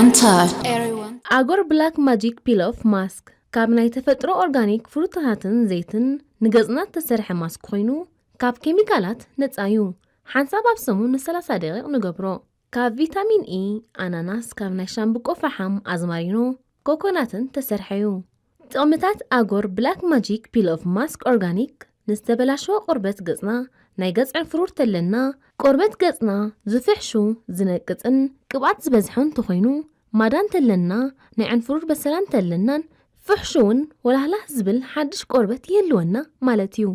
Augor Black Magic Peel Off Mask ካብ ናይ ተፈጥሮ ኦርጋኒክ ፍሩታታትን ዘይትን ንገጽና እተሰርሐ ማስክ ኮይኑ፣ ካብ ኬሚካላት ነጻ እዩ። ሓንሳብ ኣብ ሰሙን ንሰላሳ ደቂቕ ንገብሮ። ካብ ቪታሚን ኢ፣ ኣናናስ፣ ካብ ናይ ሻምብቆ ፈሓም፣ ኣዝማሪኖ፣ ኮኮናትን ተሰርሐ እዩ። ጥቕምታት ኣጎር ብላክ ማጂክ ፒል ኦፍ ማስክ ኦርጋኒክ ንዝተበላሸወ ቆርበት ገጽና፣ ናይ ገጽ ዕንፍሩር ተለና፣ ቆርበት ገጽና ዝፍሕሹ፣ ዝነቅጽን ቅብኣት ዝበዝሖ እንተኾይኑ፣ ማዳ እንተለና፣ ናይ ዕንፍሩር በሰላ እንተለናን ፍሕሹውን ወላህላህ ዝብል ሓድሽ ቆርበት ይህልወና ማለት እዩ።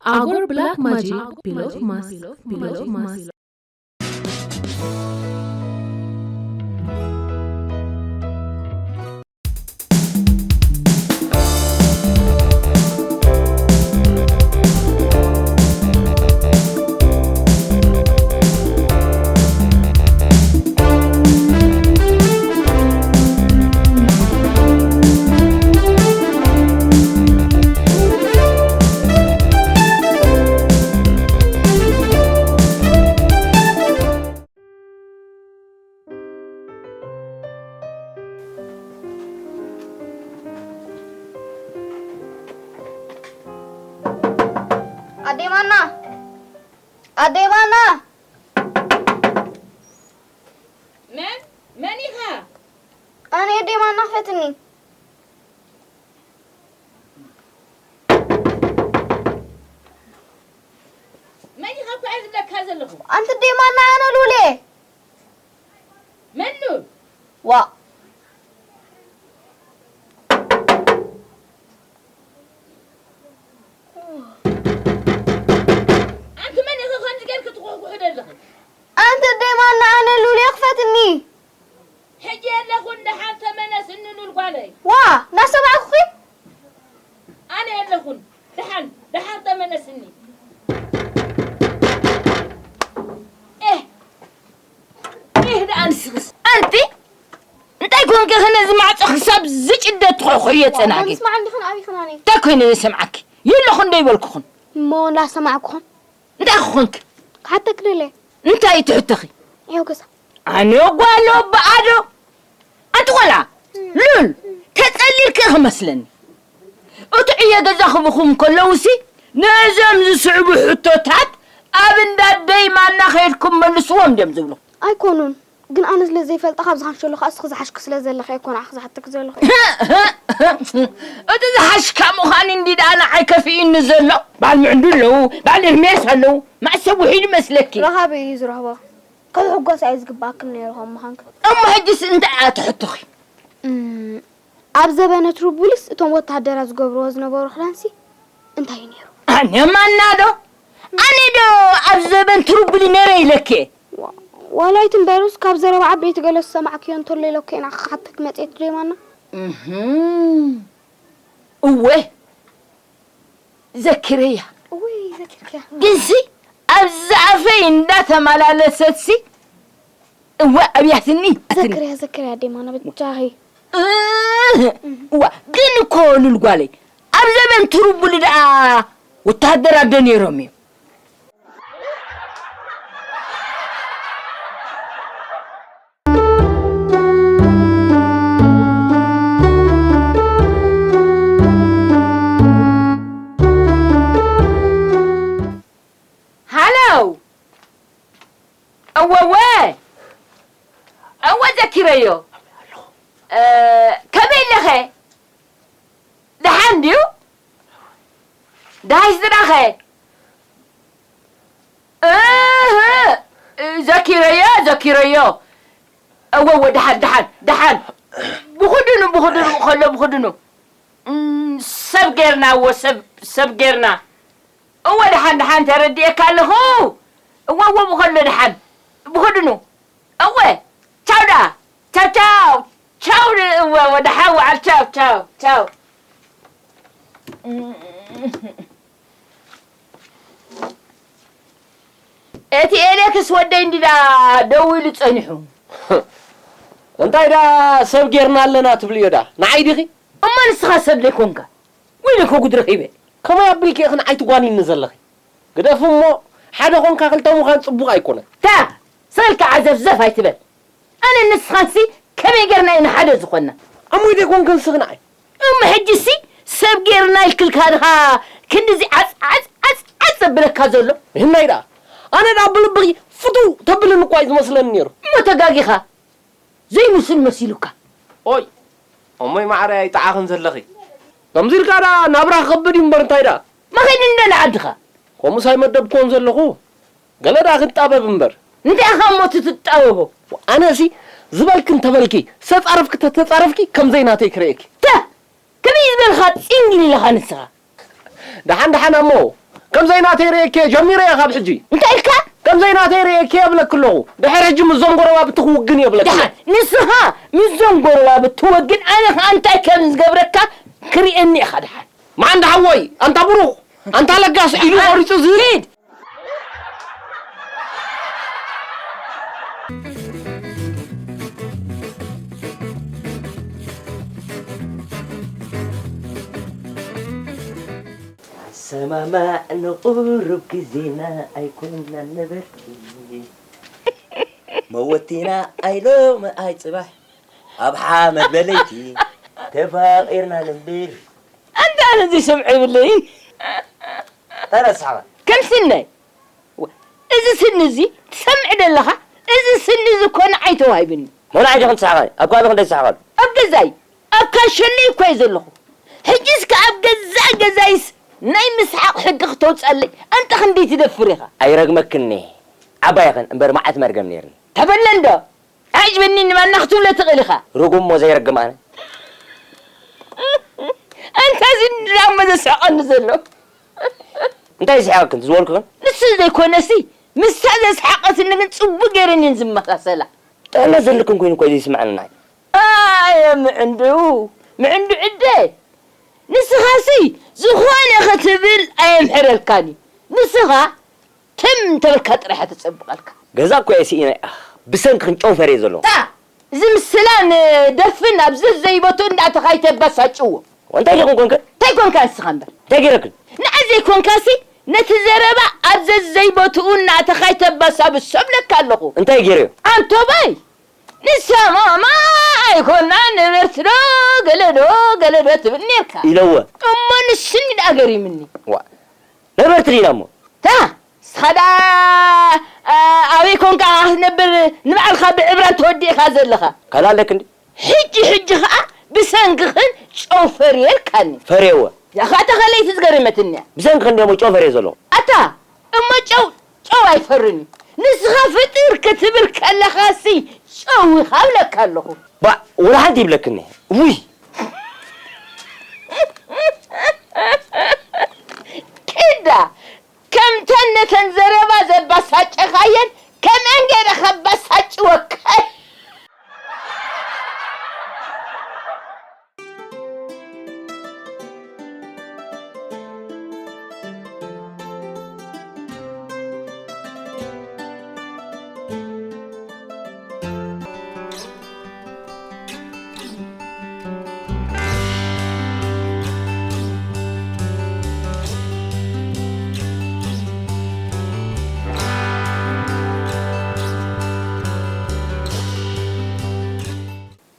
ኣጎር ብላክ ማጂክ ፒል ኦፍ ማስክ፣ ፒል ኦፍ ማስክ። ኣዴ ማና! ኣዴ ማና! መን? መን ኢኻ? ኣነ ኣዴ ማና፣ ክፈትኒ። መን ኢኻ እኮ እየ ዝብለካ ዘለኹ። ኣንቲ ኣዴ ማና፣ ኣነ ሉል እየ። መን ሉል? ዋእ። ኣንቲ መን ኢኺ ከምዚ ጌርኪ ትኹሕኩሒ ዘለኺ? ኣንቲ ኣዴ ማና፣ ኣነ ሉል እየ፣ ክፈትኒ። ሕጂ የለኹን፣ ደሓን ተመለስኒ ሉል ጓለይ። ዋ፣ እናሰማዕኩኺ? ኣነ የለኹን፣ ደሓን፣ ደሓን ተመለስኒ። ኤህ፣ ኤህ ደኣ ንስኽስ። ኣንቲ እንታይ ኮንኪ ኢኺ ነዚ ማዕጾ ክሳብ ዝጭደድ ትኹሕኩሕዮ ጸናጊ? ምስማዕ እንዲኽን ኣቢኽን ኣነ። እንታይ ኮይነ ዘሰምዓኪ? የለኹን ዶ ይበልኩኽን? እሞ እናሰማዕኩኽን። እንታይ ክኾንኪ? ክሓተኪ ደልየ። እንታይ ትሕተኺ? ያው ገዛ። ኣነ ጓል ኣቦኣ ዶ? ኣንቲ ቆልዓ፣ ሉል፣ ተጸሊልኪ ኢኺ መስለኒ። እቲ ዕዮ ገዛ ክብኹም ከለውሲ፣ ነዞም ዝስዕቡ ሕቶታት ኣብ እንዳ ኣደይ ማና ከይድኩም መልስዎም ድዮም ዝብሉ? ኣይኮኑን። ግን ኣነ ስለ ዘይፈልጣ፣ ካብዚ ካንሸሎ ከኣ እስኺ ዝሓሽኪ ስለ ዘለኺ ኣይኮን ኣኺ ዝሓተኪ ዘለኹ። እቲ ዝሓሽካ ምዃን እንዲ ደኣ ንዓይ ከፊኡኒ ዘሎ። በዓል ምዕንዱ ኣለዉ፣ በዓል ኤርምያስ ኣለዉ። ማዕሰብ ውሒድ መስለኪ። ረኻቢ እዩ ዝረኽቦ። ክትሕጎሳ እዩ ዝግባኣክን ነይሩ ከም ምዃንኪ። እሞ ሕጅስ እንታይ እያ ትሕቶኺ? እም፣ ኣብ ዘበነ ትሩቡሊስ እቶም ወተሃደራት ዝገብርዎ ዝነበሩ ክዳንሲ እንታይ እዩ ነይሩ? ኣነ ማና ዶ? ኣነ ዶ ኣብ ዘበን ትሩቡሊ ነይረ ኢለኪ? ዋ-፣ ዋላ ኣይትንበሩስ ካብ ዘረባ ዓበይቲ ገለ ዝሰማዕክዮ እንተሎ ኢለኪ ኢና ክሓተኪ መጽኤ ኣዴ ማና። እህም። እወ። ዘኪረያ። እወይ፣ ዘኪርክያ። ግንሲ ኣብዚ ኣፈይ እንዳተመላለሰትሲ፣ እወ፣ ኣብያትኒ። ዘክርያ፣ ዘክርያ፣ ኣዴ ማና በጃኺ። እህ፣ እዋ፣ ግን እኮ ሉል ጓለይ፣ ኣብ ዘበን ትሩቡሊ ደኣ ወተሃደራት ዶ ነይሮም እዮም? ሃሎ! እወ፣ እወ! እወ፣ ዘኪረዮ። እ፣ ከመይ ኣለኸ? ደሓን ድዩ? ደሃይ ስድራኸ? እህ፣ ዘኪረዮ፣ ዘኪረዮ። እወ፣ እወ፣ ደሓን፣ ደሓን፣ ደሓን። ብኹድኑ፣ ብኹድኑ፣ ከሎ ብኹድኑ። እም፣ ሰብ ጌርና፣ እወ፣ ሰብ፣ ሰብ ጌርና። እወ፣ ደሓን፣ ደሓን፣ ተረዲኤካ ኣለኹ። እወ፣ እወ፣ ብኸሎ ደሓን። ብኹድኑ። እወ፣ ቻው ደኣ። ቻው፣ ቻው። ቻው፣ እወ፣ ወደ ሓው በዓል፣ ቻው፣ ቻው፣ ቻው። እቲ ኤሌክስ ወደይ እንዲዳ ደዊሉ ጸኒሑ። እንታይ ደኣ ሰብ ጌርና ኣለና ትብልዮ ደኣ? ንዓይ ዲኺ? እሞ ንስኻ ሰብ ዘይኮንካ? ወይለኮ ጉድ ረኺበ። ከመይ ኣቢልኪ ኢኺ ንዓይ ትጓንይኒ ዘለኺ? ግደፊ እሞ፣ ሓደ ኾንካ ክልተ ምዃን ጽቡቕ ኣይኮነን። ታ፣ ስቕ ኢልካ ዓዘፍዘፍ ኣይትበል። ኣነ ንስኻንሲ ከመይ ጌርና ኢና ሓደ ዝኾንና? ኣሞይ ደይኮንክን ስኽናይ? እሞ ሕጂሲ ሰብ ጌርና ኢልክልካ ድኻ ክንድዚ ዓጽ ዓጽ ዓጽ ዓጽ ዘብለካ ዘሎ? ይህናይ ደኣ ኣነ ደኣ ብልብኺ ፍትው ተብልን እኳ እዩ ዝመስለኒ ነይሩ። እሞ ተጋጊኻ ዘይምስል መሲሉካ። ኦይ፣ እሞይ ማዕረ ኣይጠዓኽን ዘለኺ። ከምዚ ኢልካ ደኣ ናብራ ክኸብድ እዩ እምበር እንታይ ደኣ? መኺድ እንዶ ንዓድኻ። ከምኡስ ኣይመደብክዎን ዘለኹ። ገለ ደኣ ክጣበብ እምበር። እንታይ ኢኻ እሞ እቲ ትጣበቦ? ኣነሲ ዝበልኪ እንተበልኪ፣ ዝተጻረፍኪ ተተጻረፍኪ ከም ዘይናተይ ክርእየኪ። ተ! ከመይ ዝበልኻ ጺንግል ኢለኻ ንስኻ? ደሓን ደሓን ኣሞ፣ ከም ዘይናተይ ርእየኪ ጀሚረ እየ ካብ ሕጂ። እንታይ ኢልካ? ከም ዘይናተይ ርእየኪ እብለኪ ኣለኹ። ድሕሪ ሕጂ ምስዞም ጎረባብቲ ክውግን እየ እብለኪ ኣለኹ። ደሓን፣ ንስኻ ምስዞም ጎረባብቲ ትወግን፣ ኣነ ኸኣ እንታይ ከም ዝገብረካ ክርእየኒ ኢኻ ደሓን። መዓንዳ ሓወይ፣ ኣንታ ብሩኽ፣ ኣንታ ለጋስ ኢዱ ቆሪጹ ዝህብ። ሂድ! ኣሰማማዕ ንቑሩብ ግዜና ኣይኮንናን ነበርቲ። መወቲና ኣይሎሚ ኣይጽባሕ ኣብ ሓመድ በለይቲ ተፋቒርና ንንብር። ኣንታ ነዚ ስምዒ ይብለይ። ተረስሓ። ከም ስነይ። ወ-፣ እዚ ስኒ እዚ ትሰምዕ ደለኻ? እዚ ስኒ እዚ እኮ ንዓይ ተዋሂብኒ። ሞን ዓይዲ ክንስሓቐ፣ ኣብ ከባቢ ክንደይ ትስሓቐሉ? ኣብ ገዛይ፣ ኣብ ካሸለይ እኮ እየ ዘለኹ። ሕጂስ ከ ኣብ ገዛእ ገዛይስ ናይ ምስሓቕ ሕጊ ክተውጻለይ ኣንታ ክንደይ ትደፍር ኢኻ? ኣይረግመክን እየ። ዓባይ ኽን እምበር መዓት መርገም ነይርኒ። ተበለ እንዶ። ኣዕጅበኒ ንማና ክትብሎ ትኽእል ኢኻ። ርጉም እሞ ዘይረግም ኣነ። ኣንታ እዚ ድራማ ዘስሕቐኒ ዘሎ። እንታይ ይስሕቐክን? ዝበልኩኽን? ንሱ ዘይኮነሲ፣ ምስታ ዘስሓቐትኒ ግን ጽቡቕ ገይረን እየን ዝመሳሰላ። ጥዕና ዘለክን ኮይኑ እኮ እዩ ዘይስምዓኒ ንዓይ። ኣየ ምዕንዱ፣ ምዕንዱ ዕደ። ንስኻሲ ዝኾነ ክትብል ኣየምሕረልካን እዩ። ንስኻ ትም እንተበልካ ጥራሕ እያ ተጸብቐልካ። ገዛ እኮ እየ ስኢነ፣ ኣኽ፣ ብሰንክኽን ጨው ፈርየ ዘለኹ። ታ፣ እዚ ምስላን ደርፍን ኣብ ዘዘይቦትኡ እንዳእተኻ ኣይተባሳጭዎ። እንታይ ዲኹም ኮንክን? እንታይ ኮንካ ንስኻ እምበር? እንታይ ገይረክን? ንዓ ዘይኮንካሲ ነቲ ዘረባ ኣብ ዘዘይቦትኡ እናእተኻ ኣይተባሳብሶ እብለካ ኣለኹ። እንታይ ገይረዮ? ኣንቶባይ! ንሰማማ ኣይኮና ነበርትዶ ገለዶ ገለዶ ትብል ኔርካ። ኢለወ። እሞ ንስኒ ደኣ ገሪምኒ። ዋ፣ ነበርቲ ዲና እሞ? ታ፣ ንስኻ ደኣ፣ ኣ-፣ ኣበይ ኮንካ ክትነብር ንባዕልኻ ብዕብራን ተወዲእካ ዘለኻ? ካልእ ኣለክ እንዲ? ሕጂ ሕጂ ኸኣ ብሰንክኽን ጨው ፈርየልካኒ። ፈርየወ። ያኻ እታ ካልኣይቲ ዝገረመትኒ እያ። ብሰንክኽን እንዲ'ሞ ጨው ፈርየ ዘለኹ። ኣታ፣ እሞ ጨው፣ ጨው ኣይፈርን እዩ። ንስኻ ፍጥር ክትብል ከለኻሲ ጨው ኢኻ እብለካ ኣለኹ። ባእ፣ ወላ ሓንቲ ይብለክኒ። ውይ! ኪዳ፣ ከምተን ነተን ዘረባ ዘባሳጨኻየን ከምአን ገይረ ከባሳጭወካ።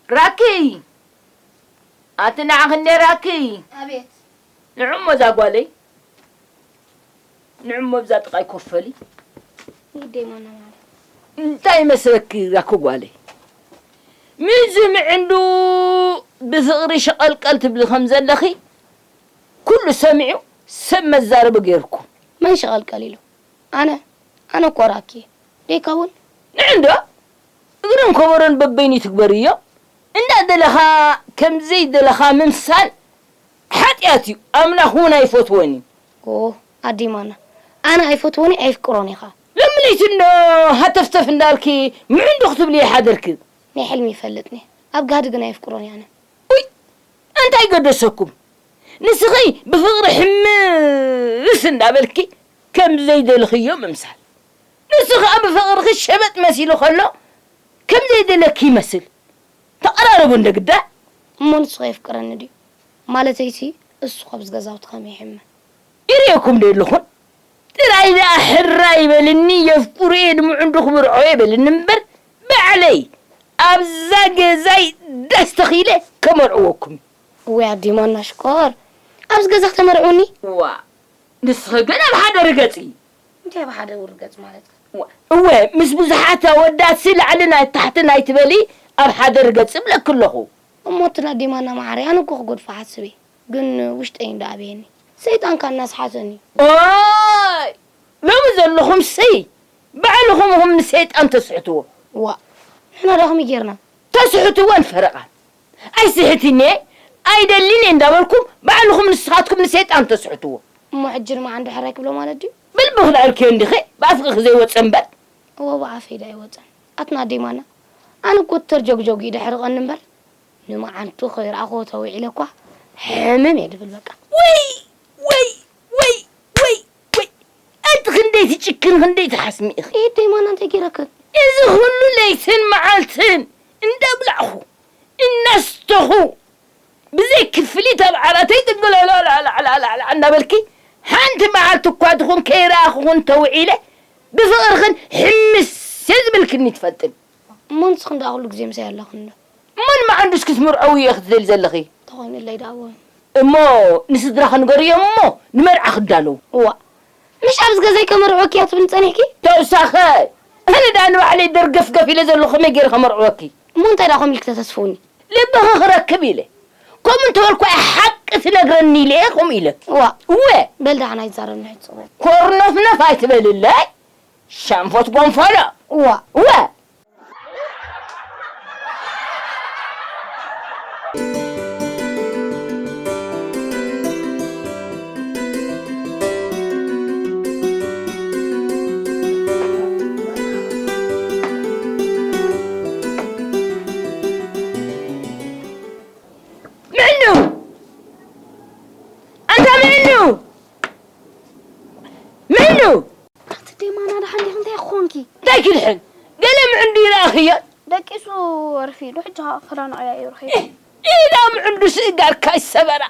ራኪ! ኣቲ ንዓኺ እንደ ራኪ! ኣቤት። ንዕሞ እዛ ጓለይ፣ ንዕሞ እዛ ጥቓይ ኮፍ በሊ። ይደይ ማና ማለት። እንታይ መስለኪ ራኪ ጓለይ? ምዚ ምዕንዱ ብፍቕሪ ሸቐልቀል ትብሊ ከም ዘለኺ ኩሉ ሰሚዑ ሰብ መዛረቢ ገይርኩም። መን ሸቐልቀል ኢሉ? ኣነ፣ ኣነ እኮ ራኪ እየ። ደይከውን? ንዕንዶ እግርን ከበሮን በበይኑ ትግበርዮ። እንዳደለኻ ከም ዘይደለኻ ምምሳል ሓጢኣት እዩ። ኣምላኽ እውን ኣይፈትዎን እዩ። ኦ፣ ኣዴ ማና፣ ኣነ ኣይፈትዎን እየ፣ ኣይፍቅሮን እየ ኸኣ። ሎሚ ለይቲ እንዶ ሃተፍተፍ እንዳልኪ ምዕንዶ ክትብሊ ይሓደርኪ። ናይ ሕልሚ ይፈልጥኒ፣ ኣብ ጋህዲ ግን ኣይፍቅሮን እየ ኣነ። ኡይ፣ እንታይ ገደሰኩም? ንስኺ ብፍቕሪ ሕምስ እንዳበልኪ ከም ዘይደለኽዮ ምምሳል። ንሱ ኸኣ ብፍቕርኺ ሸበጥ መሲሉ ኸሎ ከም ዘይደለኪ ይመስል። ተቐራረቡ እንደ ግዳ። እሞ ንሱ ኸ የፍቅረኒ ድዩ? ማለተይሲ እሱ ኸብዚ ገዛውቲ ኸመይ ይሕመ? ይርእየኩም ዶ የለኹን? ጥራይ ደኣ ሕራይ ይበልኒ፣ የፍቅሮ እየ፣ ንምዕንዱ ክምርዖ እየ በልኒ እምበር፣ ባዕለይ ኣብዛ ገዛይ ዳስ ተኺለ ከመርዕወኩም። እወ ኣዴ ማና ሽኮር፣ ኣብዚ ገዛ ክተመርዕውኒ? ዋ፣ ንስኺ ግን ኣብ ሓደ ርገጺ። እንታይ ኣብ ሓደ ርገጽ ማለት? ዋ፣ እወ፣ ምስ ብዙሓት ኣወዳትሲ ላዕልን ኣይ-፣ ታሕትን ኣይትበሊ፣ ኣብ ሓደ ርገጽ እብለኪ ኣለኹ። እሞ እቲ ኣዴ ማና መዓረይ፣ ኣነ እኮ ክጎድፎ ሓስብ እየ። ግን ውሽጠይ እንዳኣበየኒ፣ ሰይጣን ከኣ እናስሓተኒ። ኦይ! ሎሚ ዘለኹምሲ ባዕልኹም ኢኹም ንሰይጣን ተስሕትዎ። ዋእ፣ ንሕና ደኣ ከመይ ጌርና? ተስሕትዎ ንፈረቓን። ኣይስሕትን እየ፣ ኣይደልን እየ እንዳበልኩም ባዕልኹም ንስኻትኩም ንሰይጣን ተስሕትዎ። እሞ ሕጂ ንመዓንዱ ሕራይ ክብሎ ማለት ድዩ? በል ብኽልኣልክዮ እንዲኺ፣ ብኣፍኺ ዘይወጸ እምበር። እወ፣ ብኣፈይ ደኣ ኣይወጸን። ኣትና ኣዴ ማና፣ ኣነ እኮ ተርጀግጀጉ እዩ ደሕርቐኒ እምበር፣ ንመዓንቱ ከይረኣኹዎ ተዊዒለ እኳ ሕምም እየ ድብል በቃ። ወይ፣ ወይ፣ ወይ፣ ወይ፣ ወይ። ኣንቲ ክንደይ ትጭክን፣ ክንደይ ትሓስሚ ኢኺ። ኢደይ ማና እንታይ ገይረክን? እዚ ኩሉ ለይትን መዓልትን እንዳብላዕኹ፣ እናስተኹ፣ ብዘይ ክፍሊት ኣብ ዓራተይ ጥንግለላላላላላ እንዳበልኪ፣ ሓንቲ መዓልቲ እኳ ትኹን ከይረኣኹኹን ተውዒለ፣ ብፍቕርኽን ሕምስ እየ ዝብልክኒ ትፈልጥን። እሞ ንስኽን ደኣ ኩሉ ግዜ ምሳይ ኣለኽን ዶ? እሞ ንመዓንዱስ ክትምርዐዊ እየ ክትደሊ ዘለኺ? ተኾይኑለይ ደኣ እወ። እሞ ንስድራኺ ንገርዮም እሞ ንመርዓ ክዳለዉ። እዋእ፣ ምሽ ኣብዚ ገዛይ ከመርዕወኪ እያ ትብልኒ ጸኒሕኪ? ተውሳኸ፣ ኣነ ደኣ ንባዕለይ ደርገፍገፍ ኢለ ዘለኹ ከመይ ገይረ ከመርዕወኪ? እሞ እንታይ ደኣ ከምኡ ኢልኪ ተተስፍውኒ? ልብኺ ክረክብ ኢለ። ከምኡ እንተበልኩ እየ ሓቂ ትነግረኒ ኢለ እየ ከምኡ ኢለኪ። እዋእ። እወ። በል ደሓን ኣይትዛረብኒ ሕጂ ጽቡቕ። ኮርነፍነፍ ኣይትበልለይ። ሸንፎት ጎንፈሎ። እዋእ። እወ። ምዕኑ! ኣንታ ምዕኑ! ምዕኑ! ኣቲ ደማና ደሓን ዲኺ? እንታይ ኮንኪ? እንታይ ክድሕን? ገለ ምዕንዱ ይረኣኽዮ? ደቂሱ ኣርፊዱ፣ ሕጂ ኸኣ ክዳኑ ቀያይሩ ኸይዱ። ኢህ! ኢዳ ምዕንዱ ስእጋርካ ይሰበራ።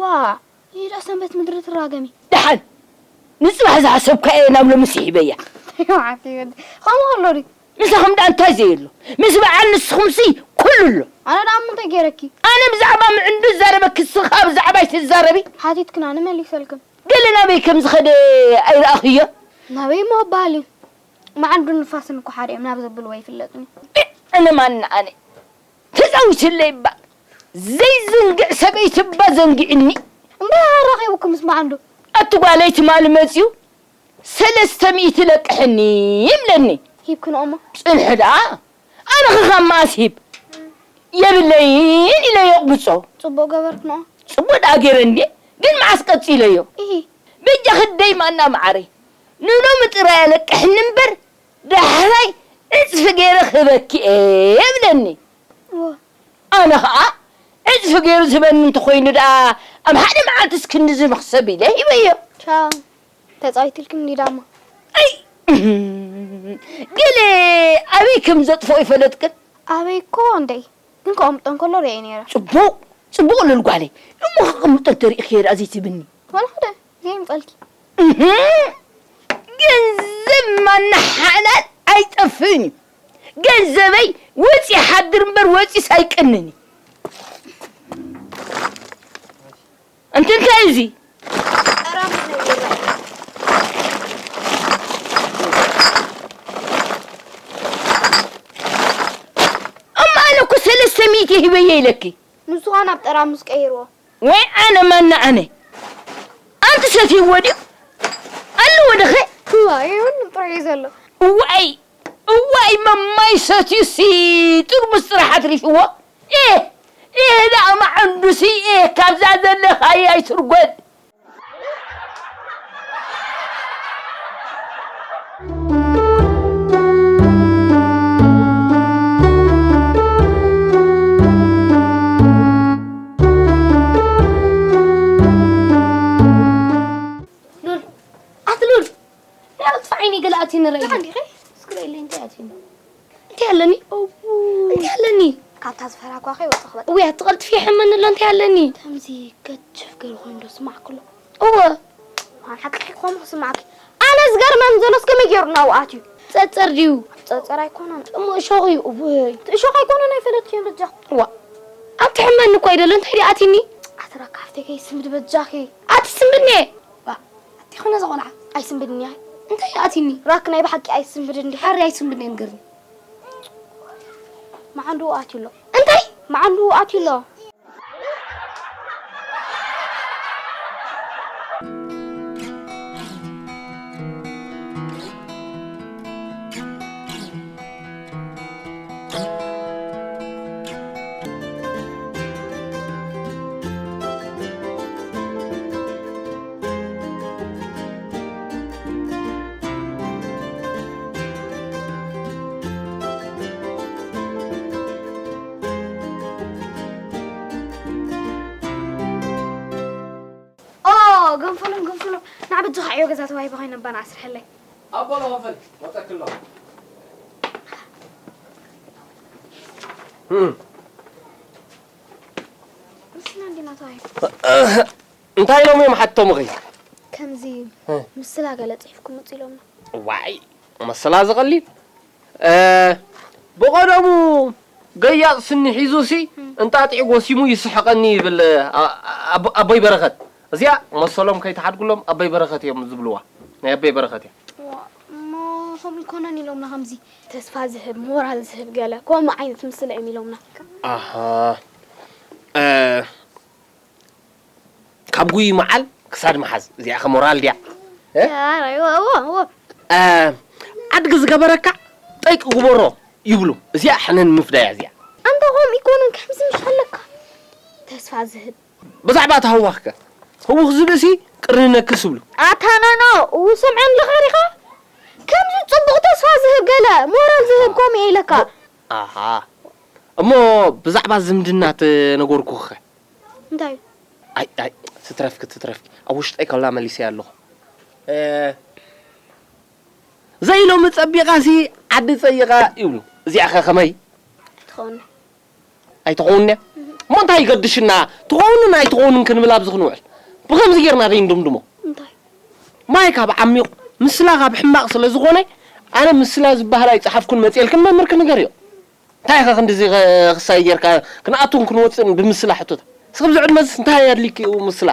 ዋእ! ኢዳ ሰንበት ምድሪ ትራገሚ። ደሓን! ንጽባሕ ዝሓሰብካዮ ናብ ሎሚ ስሒበያ። ይውዓት ይወዲ። ከምኡ ከሎ ድዩ? ምሳኹም ደኣ እንታይ ዘየሎ? ምስ በዓል ንስኹምሲ ኩሉ ኣሎ። ኣነ ደኣ እሞ እንታይ ገይረኪ? ኣነ ብዛዕባ ምዕንዱ ዝዛረበኪ፣ ንስኺ ኸኣ ብዛዕባይ ትዛረቢ? ሓቲትክን ኣነ መሊሰልክን። ገለ ናበይ ከም ዝኸደ ኣይረኣኽዮን? ናበይ እሞ ክበሃል እዩ? መዓንዱን ንፋስን እኮ ሓደ እዮም፣ ናብ ዘብልዎ ኣይፍለጥን እዩ። ኣነ ማን ኣነ? ተጻዊትለይ እባ። ዘይዝንግዕ ሰበይቲ እባ ዘንጊዕኒ። እምበር ኣራኺቡኪ ምስ መዓንዱ? ኣቲ ጓለይ ትማሊ መጺኡ ሰለስተ ሚእቲ ለቅሕኒ ይብለኒ። ሂብክንኦ እሞ? ጽንሒ ደኣ። ኣነ ኸ ካብ መኣስ ሂብ? የብለይን ኢለ የቕብጾ። ጽቡቕ ገበርክንኦ። ጽቡቕ ደኣ ገይረ እንድየ፣ ግን መዓስ ቀጺለዮ? ኢሂ። በጃኺ ደይ ማና መዓረይ፣ ንሎሚ ጥራይ ኣለቅሕኒ እምበር፣ ዳሕራይ ዕጽፊ ገይረ ክህበኪ እየ ይብለኒ። እወ። ኣነ ኸኣ ዕጽፊ ገይሩ ዝህበኒ እንተኾይኑ ደኣ ኣብ ሓደ መዓልትስ ክንድዚ መኽሰብ ኢለ ሂበዮ። ቻው። ተጻዊትልክን ዲዳማ። ኣይ፣ ገለ ኣበይ ከም ዘጥፍኦ ይፈለጥክን? ኣበይ እኮ እንደይ፣ ግን ከቐምጦ እንከሎ ርእየ ነይረ። ጽቡቕ፣ ጽቡቕ ልል ጓለይ። እሞ ከቐምጦ እንተሪእኽዮ ደኣ ዘይትብኒ? ወላ ሓደ፣ ዘይምጸልኪ። እህ፣ ገንዘብ ማና ሓላል ኣይጠፍእን እዩ። ገንዘበይ ወጺ ሓድር እምበር ወጺስ ኣይቅንን እዩ። ኣንቲ እንታይ እዩ እዚ? ጠራሙዝ ናይ ቢራ እዩ። እሞ ኣነ እኮ ሰለስተ ሚእቲ ሂበዮ ኢለኪ። ንሱ ኸኣ ናብ ጠራሙዝ ቀይርዎ። ወይ ኣነ ማና ኣነ። ኣንቲ ሰትይዎ ድዩ? ኣለዎ ደኸ? እዋይ፣ ይሁን ጥሩይ እዩ ዘሎ። እዋይ፣ እዋይ፣ መማይ ሰትዩሲ ጥርሙስ ጥራሕ ኣትሪፍዎ። ኤህ፣ ኤህ፣ ደኣ መዓንዱሲ፣ ኤህ፣ ካብዛ ዘለኻያ ኣይትርጎድ። ሉል፣ ኣቲ ሉል፣ ናይ ኣጥፍኣይኒ ገለ ኣትዩኒ ረኣይኒ። ደሓን ዲኺ? እስኪ ረኣይለይ እንታይ ኣትዩኒ? እንታይ ኣለኒ? እውይ። እንታይ ኣለኒ? ካብታ ዝፈራኳኸ ይወፅእ ክበጥ። እውይ፣ ኣቲ ቀልጥፊ ይሕመኒ ኣሎ፣ እንታይ ኣለኒ? ከምዚ ገጅፍ ገይሩ ኮይኑ ዶ ስማዕኩ ኣሎ? እወ። ዋን ሓቂ ክኾኑ ክስማዕኪ። ኣነ ዝገርመኒ ዘሎስ ከመይ ገይሩ ናብኡ ኣትዩ? ጸጸር ድዩ? ጸጸር ኣይኮነን እሞ እሾኽ እዩ። እወይ፣ እቲ እሾኽ ኣይኮነን ኣይፈለጥክዮ በጃ። ዋ፣ ኣቲ ሕመኒ እኮ ኣይደለ፣ እንታይ ደኣ ኣቲኒ? ኣትረካ ሓፍተይ ከይስምድ በጃኺ። ኣቲ ስምድኒ። ዋ፣ ኣቲ ኾነ ዘቆልዓ። ኣይስምድኒ ኣይ። እንታይ ኣቲኒ? ራክ ናይ ብሓቂ ኣይስምድ እንዲ። ሓሪ ኣይስምድኒ ንገርኒ። መዓንዱ ኣትዩ ኣሎ። እንታይ? መዓንዱ ኣትዩ ኣሎ። ኦ፣ ገንፈሎም፣ ገንፈሎም። ንዓ በጃኻ ዕዮ ገዛ ተዋሂበ ኮይነ እባ ንዓ ስርሐለይ። ኣቦ ለኸፈል፣ ወጸክሎ። እም። ምስና እንዲና ተዋሂበ። እንታይ ኢሎም እዮም ሓቶምኺ? ከምዚ እ። ምስላ ገለ ጽሒፍኩም ምጹ ኢሎምና። ዋይ፣ ምስላ ዝቐሊል። እ፣ ብቐደሙ ገያጽ ስኒ ሒዙሲ እንጣጢዕ ጎሲሙ ይስሕቐኒ ይብል፣ ኣ-፣ ኣቦ-፣ ኣቦይ በረኸት። እዚኣ መሰሎም ከይትሓድጉሎም ኣቦይ በረኸት እዮም ዝብልዋ። ናይ ኣቦይ በረኸት እያ። ዋ፣ እሞ ከምኡ ይኮነን ኢሎምና ከምዚ ተስፋ ዝህብ፣ ሞራል ዝህብ ገለ ከምኡ ዓይነት ምስላ እዮም ኢሎምና። ኣሃ። እ፣ ካብ ጉይ መዓል ክሳድ መሓዝ፣ እዚኣ ከ ሞራል ድያ? እ? ኣረ፣ እወ፣ እወ፣ እወ። እ፣ ኣድጊ ዝገበረካ ጠይቂ ግበሮ ይብሉ። እዚኣ ሕነ ንምፍዳይ እያ እዚኣ። ኣንታ ከምኡ ይኮነን፣ ከምዚ ምሽ ኣለካ። ተስፋ ዝህብ። ብዛዕባ እቲ ህዋኽ ከ? ህውኽ ዝብእሲ ቅርኒ ነክስ ይብሉ። ኣታ ኖኖ፣ እው ሰምዐ ኣለኻ ዲኻ? ከምዚ ጽቡቕ ተስፋ ዝህብ ገለ፣ ሞራል ዝህብ ከምኡ እየ ኢለካ። ኣሃ። እሞ ብዛዕባ ዝምድና ተነገርኩኺ ከ? እንታይ እዩ? ኣይ፣ ኣይ፣ ትትረፍኪ፣ ትትረፍኪ። ኣብ ውሽጠይ ከላ መሊሰያ ኣለኹ። እ፣ ዘይሎሚ ጸቢቓሲ ዓዲ ጸይቓ ይብሉ። እዚኣ ኸ ኸመይ? ትኸውን። ኣይትኸውንያ? እሞ እንታይ ይገድሽና? ትኸውንን ኣይትኸውንን ክንብል ኣብዚ ክንውዕል። ብኸምዚ ጌርና ደይንድምድሞ። እንታይ? ማይ ካብ ዓሚቕ፣ ምስላ ካብ ሕማቕ ስለ ዝኾነ፣ ኣነ ምስላ ዝበሃል ኣይጸሓፍኩን መጽኤልክን መምህርኪ ንገርዮ። እንታይ ኢኻ ክንድዚ ኸ-፣ ክሳይ ጌርካ ክንኣቱን ክንወጽእን ብምስላ ሕቶታት? እስኺ ኣብዚ ዕድመ እዚስ እንታይ ኣድሊኪ እዩ ምስላ?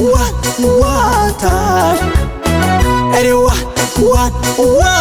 ዋን ዋን ታይም። ኤሪ ዋን ዋን ዋን